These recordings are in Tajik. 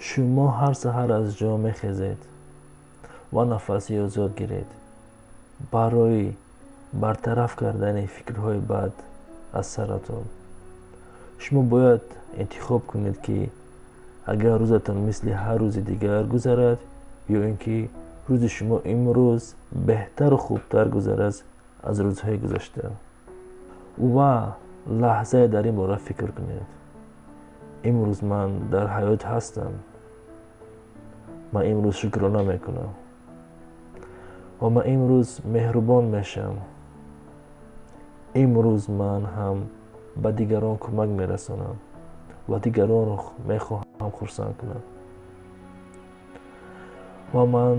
Шумо ҳар саҳар аз ҷо мехезед ва нафаси озод гиред барои бартараф кардани фикрҳои бад аз саратон. Шумо бояд интихоб кунед, ки агар рӯзатон мисли ҳар рӯзи дигар гузарад ё ин ки рӯзи шумо имрӯз беҳтару хубтар гузарад аз рӯзҳои гузашта. Ва лаҳзае дар ин бора фикр кунед. Имрӯз ман дар ҳаёт ҳастам. Ман имрӯз шукрона мекунам ва ман имрӯз меҳрубон мешавам. Имрӯз ман ҳам ба дигарон кӯмак мерасонам ва дигаронро мехоҳам хурсанд кунам. Ва ман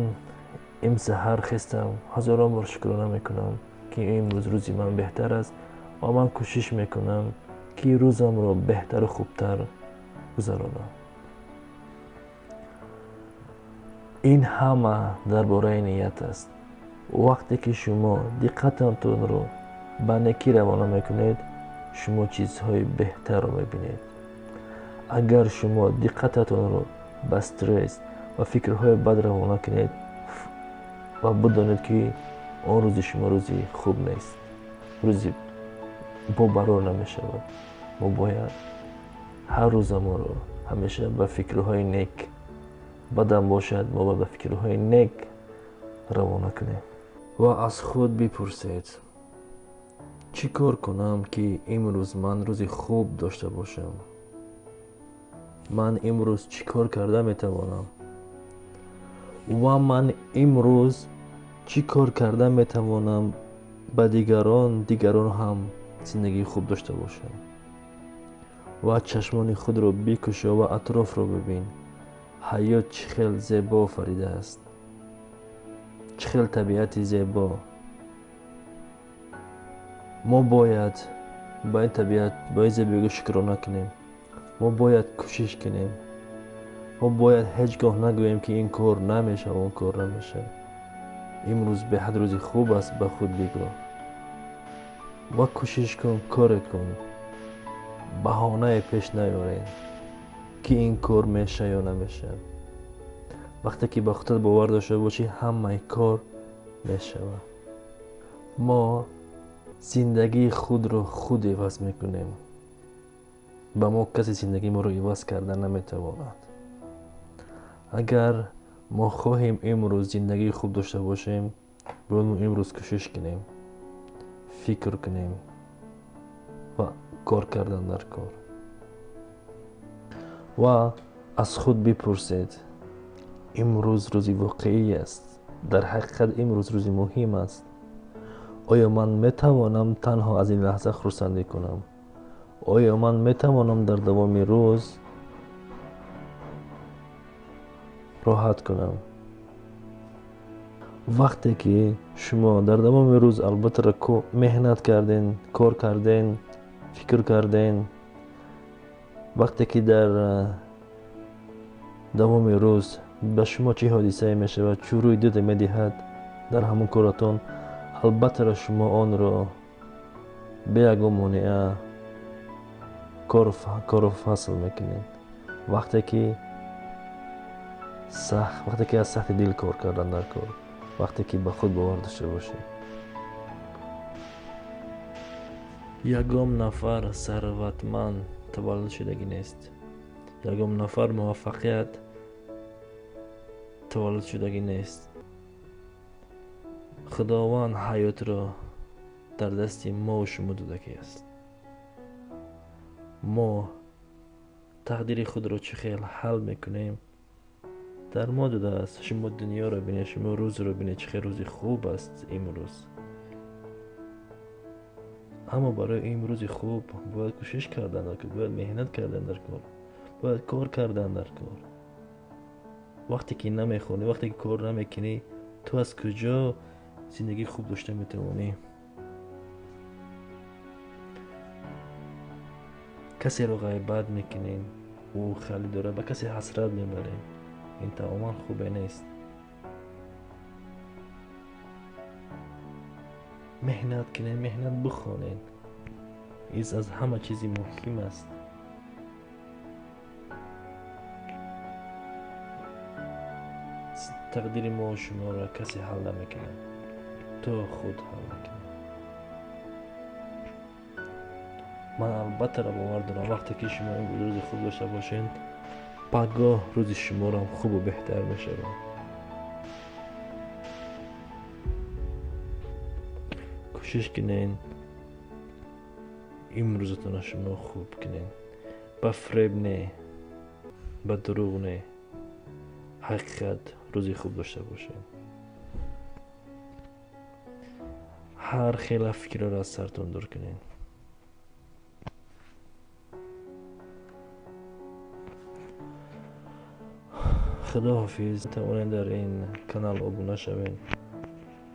ин саҳар хестам, ҳазорон бор шукрона мекунам, ки имрӯз рӯзи ман беҳтар аст ва ман кӯшиш мекунам, ки рӯзамро беҳтару хубтар гузаронам. Ин ҳама дар бораи ният аст. Вақте ки шумо диққататонро ба некӣ равона мекунед, шумо чизҳои беҳтарро мебинед. Агар шумо диққататонро ба стресс ва фикрҳои бад равона кунед ва бидонед, ки он рӯзи шумо рӯзи хуб нест, рӯзи бобарор намешавад. Мо бояд ҳар рӯзамонро ҳамеша ба фикрҳои нек, бадам бошад, мо бояд ба фикрҳои нек равона кунем. Ва аз худ бипурсед: чӣ кор кунам, ки имрӯз ман рӯзи хуб дошта бошам? Ман имрӯз чӣ кор карда метавонам? Ва ман имрӯз чӣ кор карда метавонам ба дигарон ҳам зиндагии хуб дошта бошам? Ва чашмони худро бикушо ва атрофро бибин. Ҳаёт чӣ хел зебо офаридааст, чӣ хел табиати зебо. Мо бояд ба ин табиат, ба ин зебоӣ шукрона кунем. Мо бояд кӯшиш кунем. Мо бояд ҳеҷ гоҳ нагӯем, ки ин кор намешавад, он кор намешавад. Имрӯз беҳад рӯзи хуб аст, ба худ бигӯ ва кӯшиш кун, коре кун. Баҳонае пеш наёред, ки ин кор мешавад ё намешавад. Вақте ки ба худат бовар дошта бошӣ, ҳамаи кор мешавад. Мо зиндагии худро худ иваз мекунем. Ба мо касе зиндагии моро иваз карда наметавонад. Агар мо хоҳем имрӯз зиндагии хуб дошта бошем, бояд мо имрӯз кӯшиш кунем, фикр кунем ва кор кардан дар кор. Ва аз худ бипурсед: имрӯз рӯзи воқеӣ аст. Дар ҳақиқат имрӯз рӯзи муҳим аст. Оё ман метавонам танҳо аз ин лаҳза хурсандӣ кунам? Оё ман метавонам дар давоми рӯз роҳат кунам? Вақте ки шумо дар давоми рӯз албатта меҳнат карден, кор карден, фикр карден, вақте ки дар давоми рӯз ба шумо чӣ ҳодисае мешавад, чӣ рӯй дода медиҳад дар ҳамон коратон, албатта шумо онро бе ягон монеа корро фасл мекунед. Вақте ки аз сахти дил кор кардан дар кор, вақте ки ба худ бовар дошта бошед. Ягон нафар сарватманд таваллуд шудагӣ нест. Ягон нафар муваффақият таваллуд шудагӣ нест. Худованд ҳаётро дар дасти мо шумо додагӣ аст. Мо тақдири худро чӣ хел ҳал мекунем, дар мо додааст. Шумо дунёро бинед, шумо рӯзро бинед, чӣ хел рӯзи хуб аст имрӯз. Аммо барои имрӯзи хуб бояд кӯшиш кардан дар кор, бояд меҳнат кардан дар кор, бояд кор кардан дар кор. Вақте ки намехонӣ, вақте ки кор намекунӣ, ту аз куҷо зиндагии хуб дошта метавонӣ? Касеро ғайбат мекунем, ӯ хали дорад, ба касе ҳасрат мебарем. Ин тамоман хубе нест. Меҳнат кунед, меҳнат бихонед. Ин аз ҳама чизи муҳим аст. Тақдири мо шуморо касе ҳал намекунад, то худ ҳал накунед. Ман албатта бовар дорам, вақте ки шумо имрӯз рӯзи хуб дошта бошед, пагоҳ рӯзи шуморам хубу беҳтар мешавад. Кӯшиш кунед имрӯзатонро шумо хуб кунед. Ба фиреб не, ба дурӯғ не, ҳақиқат рӯзи хуб дошта бошед. Ҳар хела фикрро аз сартон дур кунед. Худо ҳофиз. Метавонед дар ин канал обуна шавед.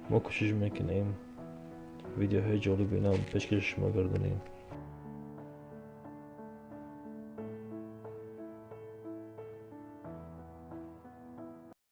Мо кӯшиш мекунем видеоҳои ҷолиби нав пешкаши шумо гардонем.